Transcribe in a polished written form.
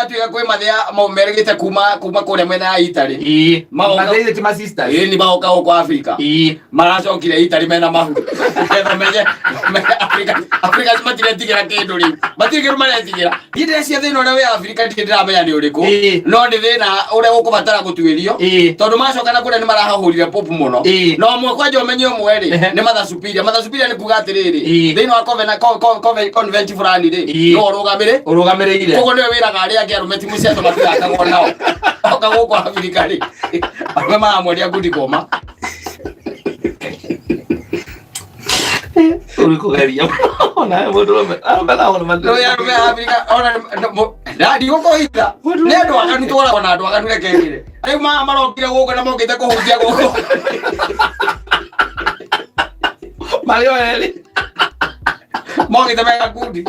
Kũratuĩka kwĩ mathĩa merĩgĩte kuma kũrĩa mwena ya Italy. Ĩĩ. Magoka- Mathĩithĩ ti ma sisters. Ĩĩ, nĩ magoka gũkũ Afrika. Ĩĩ. Maracokire Italy mena mahu. Nĩgetha menye Afrika Afrika matiretigĩra kĩndũ rĩu. Matirĩ kĩndũ maretigĩra. Niĩ ndĩreciria thĩna ũrĩa wĩ Afrika ndirĩ ndĩramenya nĩ ũrĩkũ. Ĩĩ. No nĩ thĩna ũrĩa ũkũbatara gũtuĩrio. Ĩĩ. Tondũ macoka na kũrĩa nĩ marahahũrire popu mũno. Ĩĩ. Na ũmwe kwanja ũmenye ũmwe rĩ, Ehe. nĩ Mother Superior. Mother Superior nĩ kuga atĩrĩrĩ, Ĩĩ. thĩinĩ wa convent fulani rĩ, Ĩĩ. no ũrũgamĩrĩ Ũrũgamĩrĩire. koguo nĩwe wĩraga arĩa angĩ arũme ti mũceto matirakagwo nao. Oka gũkũ Afrika rĩ, arũme maramweria ngundi koma. Ũrĩ kũgeria. Ona mũndũrũme. Arũme nao nĩ Nĩ arũme a Afrika ona ndigũkũhitha nĩ andũ aganu tũkoragwo na andũ aganu reke ngĩre. Rĩu maya marokire gũkũ na mokĩte kũhunjia gũkũ. Marĩ o erĩ. Mokĩte me gakundi.